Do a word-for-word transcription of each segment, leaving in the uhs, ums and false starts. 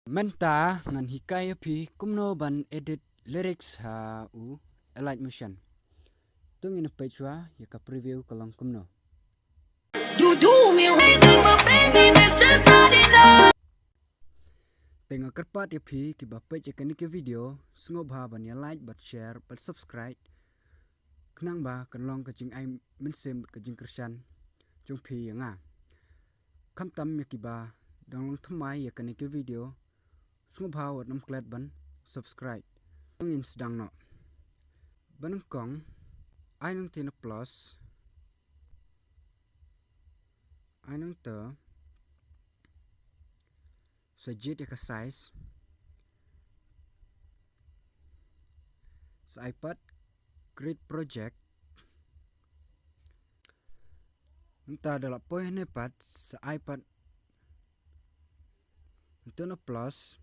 Mynta ngan hikai ïa phi kumno ban edit lyrics ha u Alight Motion. To ngin peit shuwa ïa ka preview ka long kumno. You do me right, my baby, this just not enough. Te nga kyrpad ïa phi kiba peit ïa kane ka video, sngewbha ban ïa like, bad share, bad subscribe. Khnang ba kan long ka jingai mynsiem bad ka jingkyrshan jong phi ïa nga. Khamtam ïa kiba dang long thymmai ïa kane ka video, sngewbha wat nym klet ban subscribe. Ngin sdang noh. Ba nyngkong, ai nangta na plus. Ai nangta. Sa jied ïa ka size. Sa ai pat create project. Nangta da la poi hangne pat sa ai pat nangta na plus.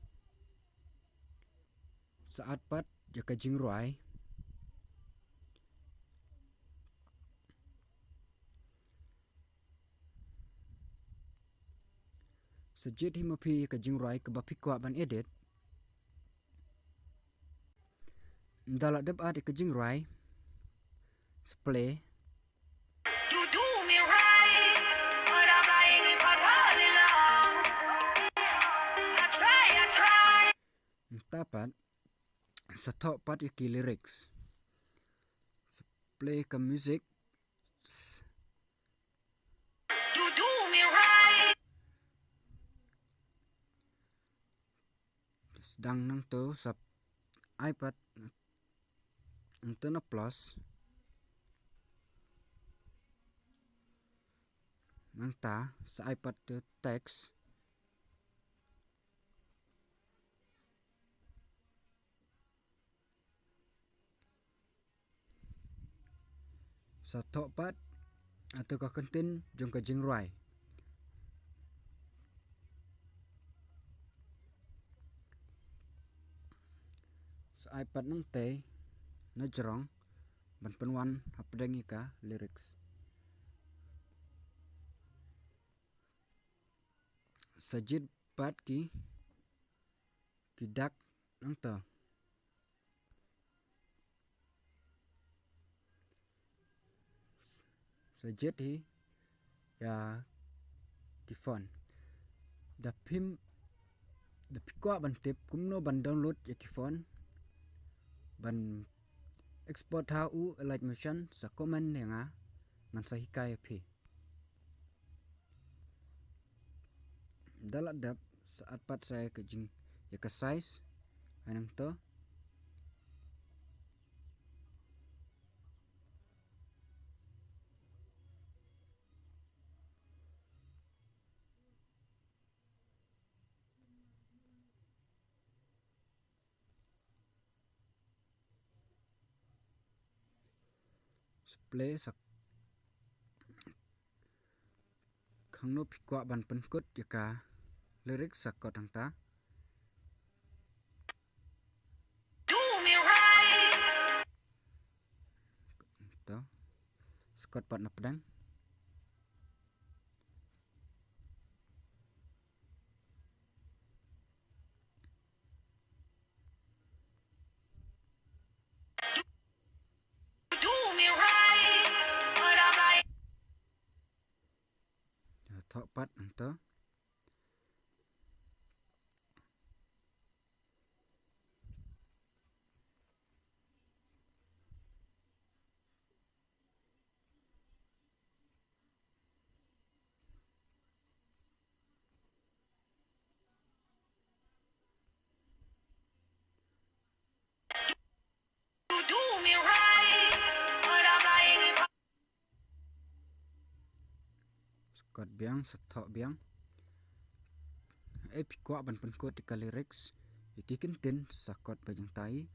Sa add pat ïa ka jingrwai. Sa jied hi ma phi ïa ka jingrwai kaba phi kwah ban edit. Nda la dep add ïa ka jingrwai. Sa play. You do me right, but I'm lying if I fall in love. I try, I try. Nangta pat sa thoh pat ïa ki lyrics. Sa play ka music. You do me right. Sdang nangta sa ai pat nangta na plus. Nangta sa ai pat te text. Sa thoh pat ïa ka kyntien jong ka jingrwai. Sa ai pat nangta na jrong ban pynwan hapdeng ïa ka lyrics. Sa jied pat ki, ki dak nangta. Sa jied hi ïa ki font. Da phim, da phi kwah ban tip kumno ban download ïa ki font ban export ha u Alight Motion, sa comment ïa nga, ngan sa hikai ïa phi. Da la dep sa add pat sa ïa ka jing, ïa ka size. Ai nangta. Sa play sa khangno phi kwah ban pynkut ïa ka lyrics sa kot hangta. To. Sa kot pat na pdeng. Thoh pat nangta. Sa kot biang, sa thoh biang. Ei, phi kwah ban pynkut ïa ka lyrics, ïa ki kyntien, sa kot ba jong tai.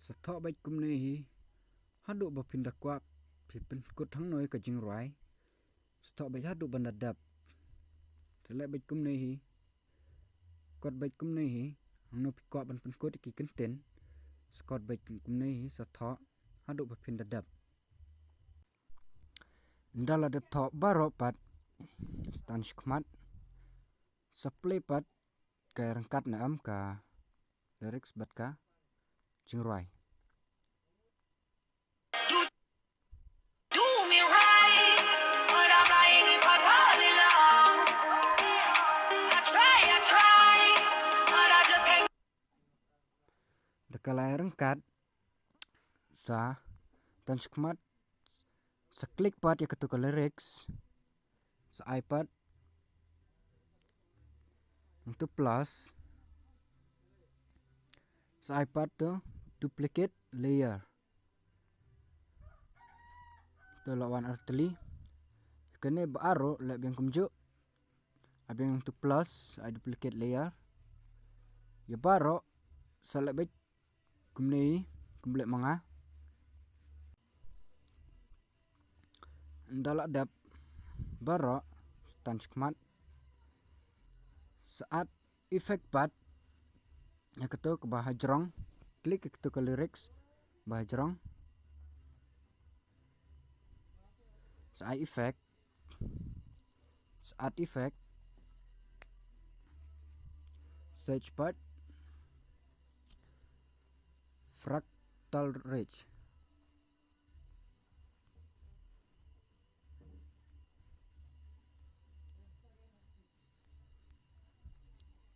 Sa thoh beit kumne hi. Haduh ba phin da kwah phi pynkut hangno ïa ka jingrwai. Sa thoh beit haduh ban da dep. Sa leh beit kumne hi. Kot beit kumne hi. Hangno phi kwah ban pynkut ïa ki kyntien. Sa kot beit kumne hi, sa thoh haduh ba phin da dep. Ynda la dep thoh baroh pat, sa tan shakhmat. Sa plie pat ka ryngkat ne em ka lyrics bad ka jingrwai. Da ka la ryngkat, sa tan shakhmat, sa click pat ïa katu ka lyrics, sa ai pat hangtu plus, sa ai pat tu duplicate layer. Tu la wan artylli. Kane baroh leh biang kumjuh. Ai biang hangtu plus, ai duplicate layer. Ïa baroh sa leh beit kumne, kumleh ma nga. Ynda la dep baroh, sa tan shakhmat. Sa add effect pat ïa katu kaba hajrong. Click ïa katu ka lyrics ba hajrong. Sa ai effect. Sa add effect. Search pat Fractal Ridge.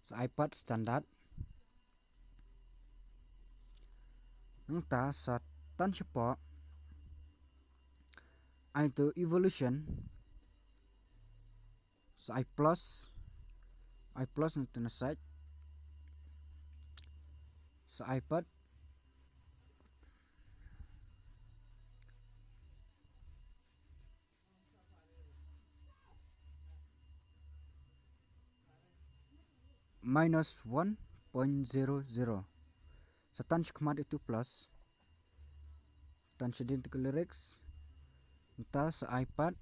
Sa ai pat standard. Nangta sa tan shapoh, ai tu evolution. Sa ai plus. Ai plus nangta na side. Sa ai pat minus one point zero zero. Sa tan shakhmat itu plus. Tan shadien tu ka lyrics. Nangta sa ai pat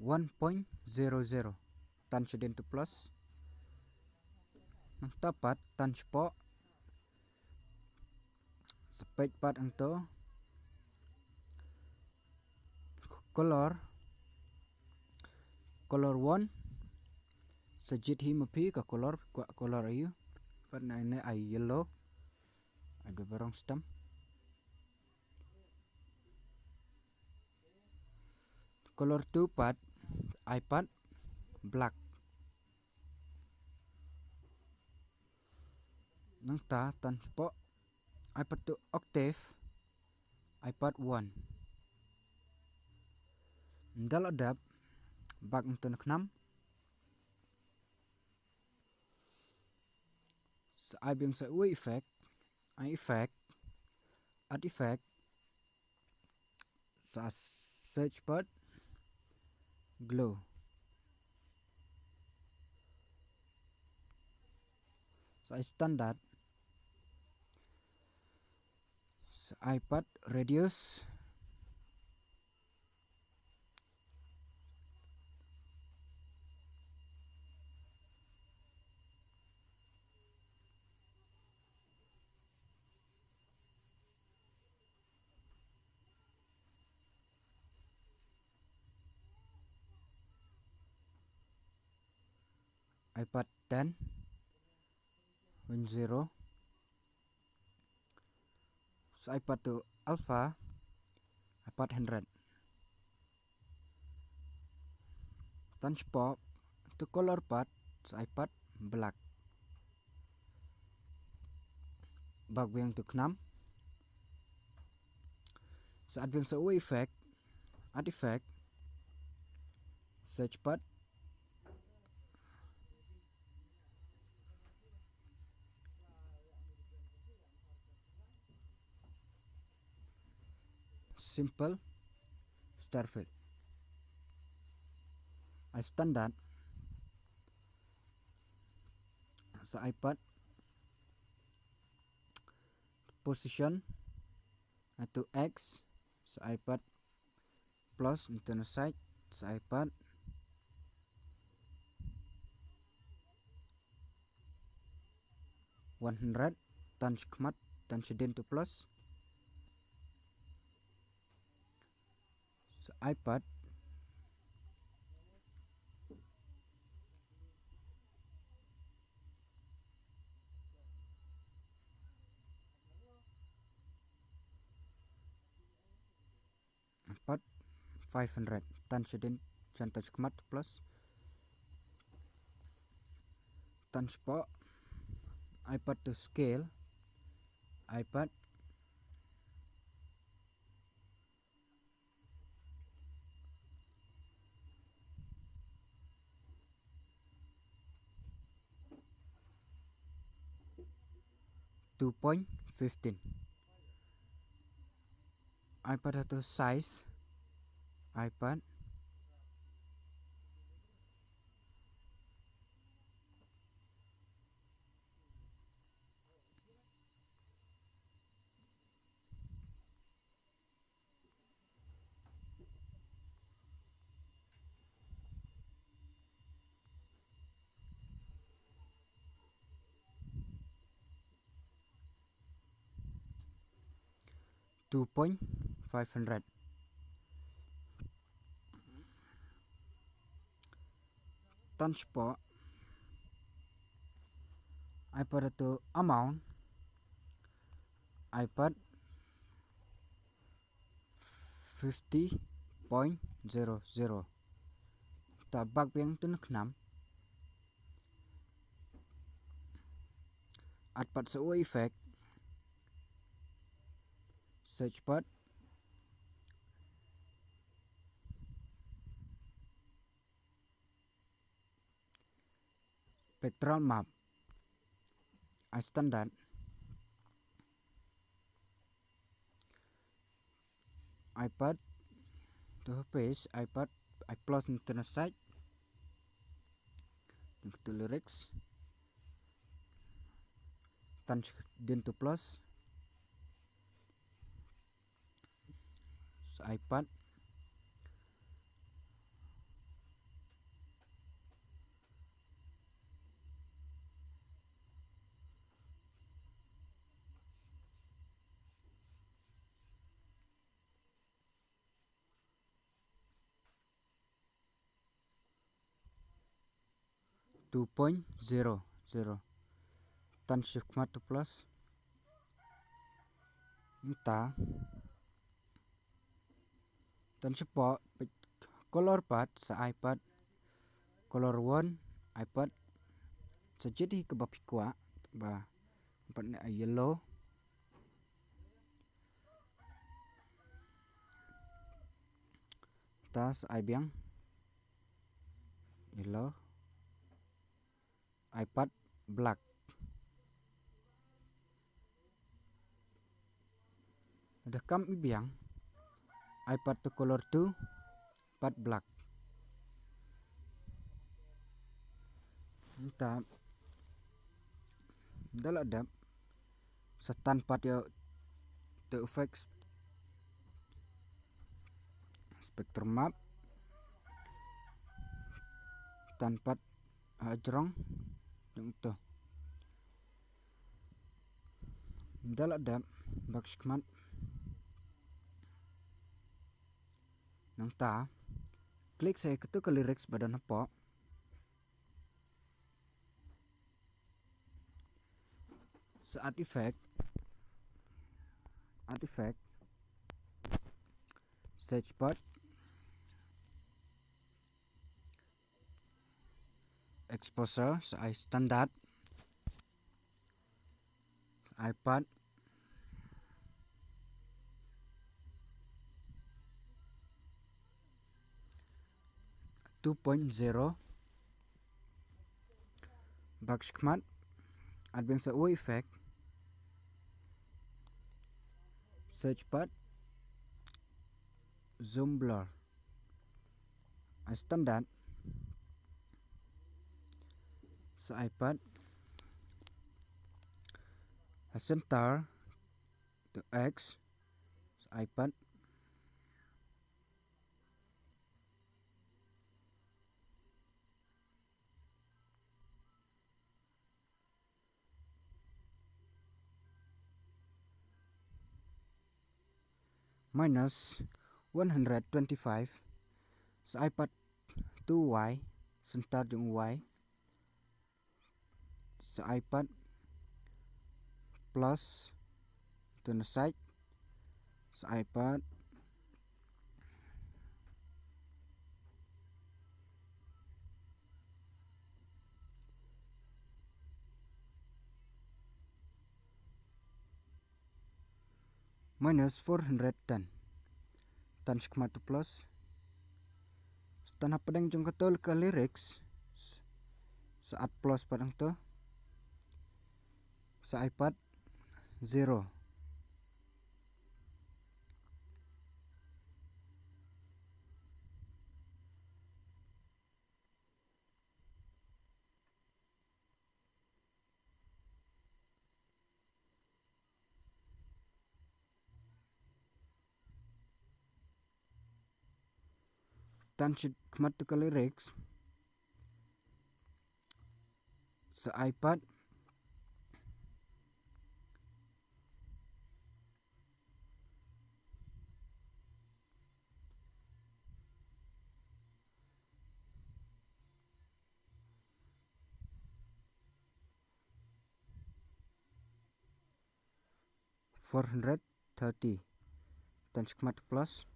one point zero zero. Tan shadien tu plus. Nangta pat tan shapoh. Sa peit pat hangtu. Color. Color one. Sa jied hi ma phi ka color, kwah color aïu. Pat na ine ai yellow. Ai da ba rong stem. Color two pat, ai pat black. Nangta tan shapoh, ai pat tu octave, ai pat one. Ynda la dep, bak nangta na khnam. Sa ai biang sa uwei effect, ai effect, add effect, sa search pat glow. Sa ai standard, sa ai pat radius. Ai pat ten. One zero. Sa ai pat tu alpha, ai pat hundred. Tan shapoh tu color pat, sa ai pat black. Bak biang tu khnam. Sa add biang sa uwei effect, add effect. Search pat. Simple. Starfield. Ai standard. Sa iPad. Position. Atu X. Sa iPad. Plus, internal side. Sa iPad. One hundred. Tan shi khmat, tan shi dien tu plus. Sa iPad. Pat five hundred. Tan shi dien, shan tan shi khmat plus. Tan shi poh. iPad to scale. iPad. Two point fifteen. iPad atu size. iPad. Two point five hundred. Tan shi poh. iPad atu amount. iPad fifty point zero zero. Ta bak biang tu na khnam. Add pat sa u effect. Search pat. Spectral map. Ai standard. iPad. Tu ha page, iPad, ai plus internal side. Atu lyrics. Tan shi dien tu plus. Sa iPad. Two point zero zero. Tan shi khmat tu plus. Nta. Tan shi poh, color pat sa iPad. Color one, iPad. Sa jied hi kaba phi kwah, ba pat ne yellow. Ta sa ai biang. Yellow. iPad black. Lada kam i biang, iPad tu color tu, pat black. Nta da la dep, sa tan pat ïa tu effects, spectrum map, tan pat ha jrong jong tu. Da la dep, bak shi khmat. Nangta, click sa ïa katu ka lyrics ba don hapoh. Sa add effect. Add effect. Search part. Exposure, sa ai standard. iPad two point zero. Bak shi khmat. Add biang sa u effect. Search part. Zoom blur. Ai standard. Sa ai pat ha center to X. Sa ai pat minus one hundred twenty-five. Sa ai pat two Y, center jong Y. Sa ai pat plus to na side. Sa ai pat minus four hundred ten. Tan shikmat to plus. Tan hapdeng jong kato ka lyrics. Sa at plus pat hangto. Sa ai pat zero. Tan shikmat to ka lyrics. Sa ai pat four hundred thirty. Tan shikmat plus.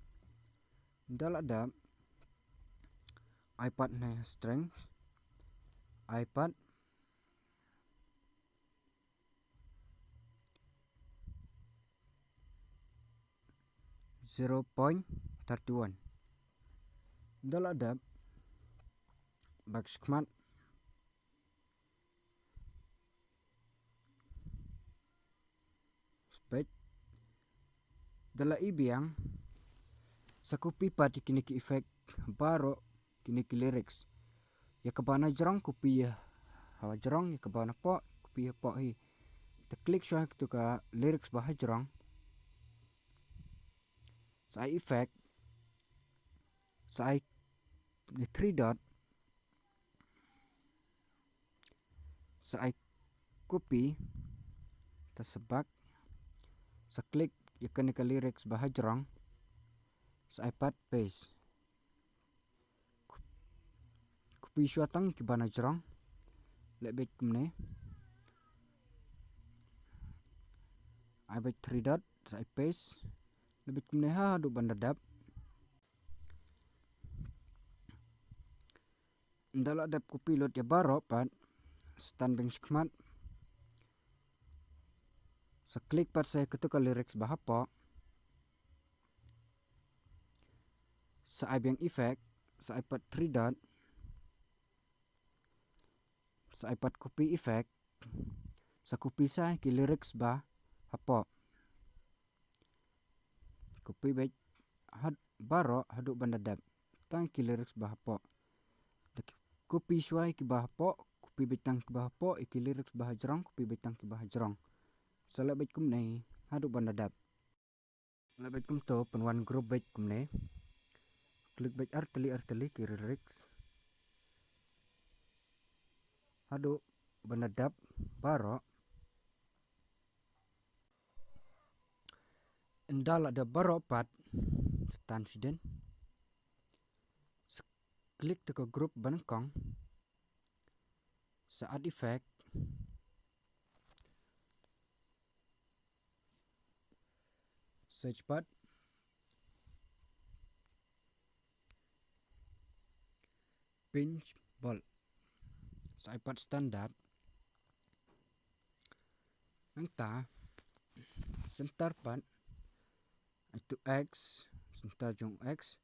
Da la dep ai pat ne strength. Ai pat zero point thirty one. Da la dep bak shikmat. Spek. Da la i biang sa copy pat ïa kine ki effect baroh kine ki lyrics. Ïa kaba na jrong copy ïa ha jrong, ïa kaba na poh copy ha poh hi. Te click shuwa ha kato ka lyrics ba ha jrong. Sa ai effect. Sa ai ne three dot. Sa ai copy. Ta sa bak. Sa click ïa kane ka lyrics ba ha jrong. Sa ai pat paste. Copy shuwa tang kiba na jrong. Leh beit kumne. Ai beit three dot, sa ai paste. Leh beit kumne haduh ban da dep. Nda la dep copy lut ïa baroh pat. Sa tan biang shikmat. Sa click pat sa ïa kato ka lyrics ba hapoh. Sa ai biang effect, sa ai pat three dot. Sa ai pat copy effect. Sa copy sa ki lyrics ba hapoh. Copy beit had baroh haduh ban da dep. Tang ki lyrics ba hapoh. Da copy shuwa ki ba hapoh, copy beit tang ki ba hapoh, ïa ki lyrics ba ha jrong, copy beit tang ki ba ha jrong. Sa leh beit kumne haduh ban da dep. Leh beit kumto, pynwan group beit kumne. Click beit artylli artylli ki lyrics. Haduh ban da dep baroh. Nda la dep baroh pat, sa tan shadien. Sa click to ka group ba nyngkong. Sa add effect. Search pat. Pinch bolt. Sa ai pat standard. Nangta center pat. Ai to X, center jong X.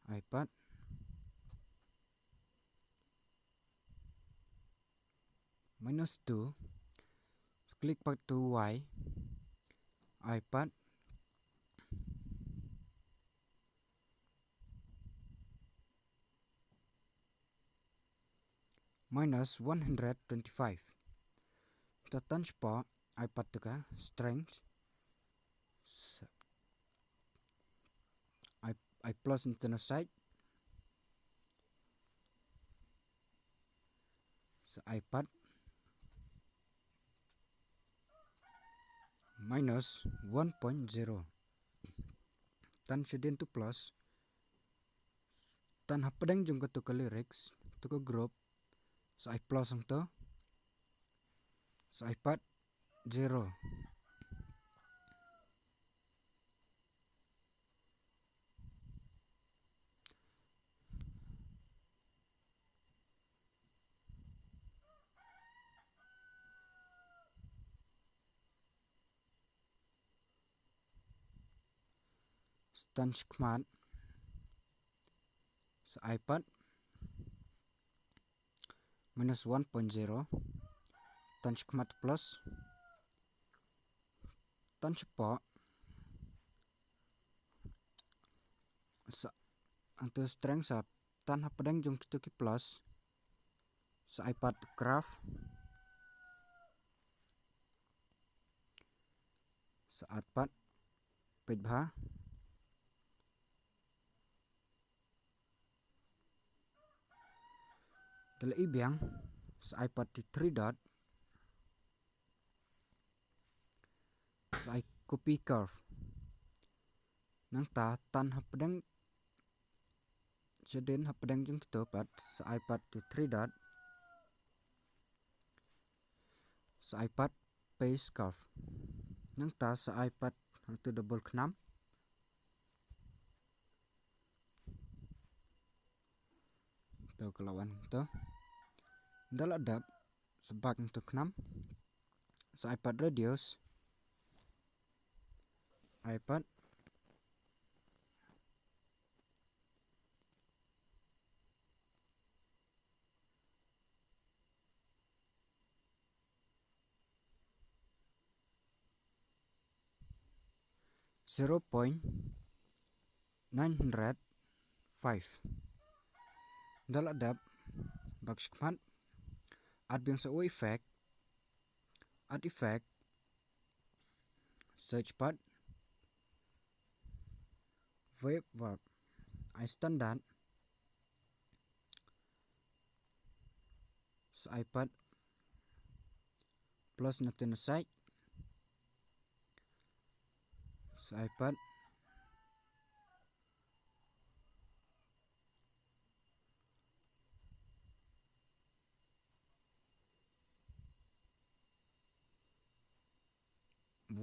Ai pat minus two. Click pat to Y. Ai pat minus one hundred twenty-five. Te tan shapoh ai pat te ka strength. Sa ai, ai plus na tynrai side. Sa ai pat minus one point zero. Tan shadien to plus. Tan hapdeng jong kato ka lyrics, to ka group. Sa ai plus hangto. Sa ai pat zero. Tan shakhmat. Sa ai pat minus one point zero. Tan shakhmat plus. Tan shapoh. Sa, hangto strength sa tan hapdeng jong kito ki plus. Sa ai pat graph. Sa ai pat page bar. Te leh i biang, sa ai pat to three dot. Sa ai copy curve. Nangta tan hapdeng, shadien hapdeng jong kito pat, sa ai pat to three dot. Sa ai pat paste curve. Nangta sa ai pat hangto double khnam. To ka la wan to. Ynda la dep, sa back hangto khnam. Sa ai pat radius. Ai pat zero point nine hundred five. Ynda la dep, back shakhmat. Add biang sa u effect. Add effect. Search pat. Wave warp. Ai standard. Sa ai pat plus na tynrai side. Sa ai pat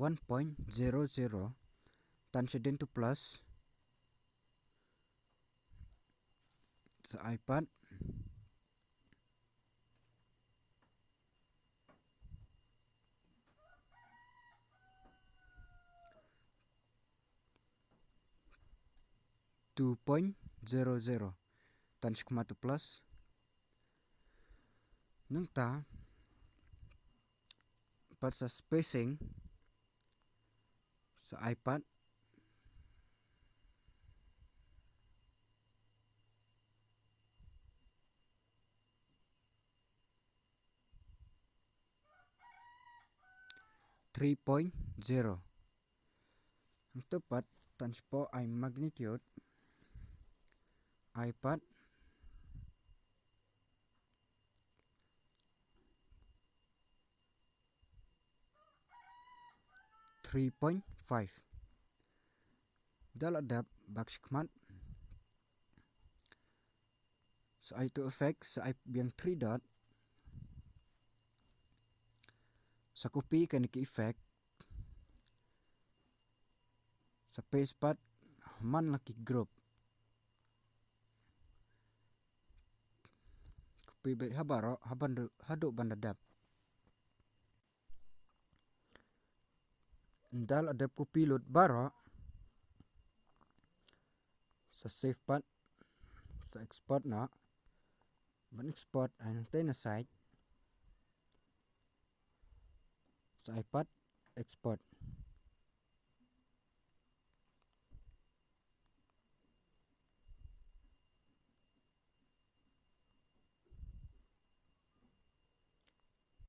one point zero zero. Tan shadien to plus. Sa ai pat two point zero zero. Tan shakhmat to plus. Nangta pat sa spacing. Sa ai pat three point zero. Hangto pat tan shapoh ai magnitude. Ai pat three point five. Ynda la dep, back shakhmat. Sa ai to effect, sa ai biang three dot. Sa copy kane ki effect. Sa paste pat man la ki group. Copy beit ha baroh, ha ban da, haduh ban da dep. Ynda la dep copy lut baroh. Sa save pat. Sa export noh. Ban export ai nangtai na side. Sa ai pat export.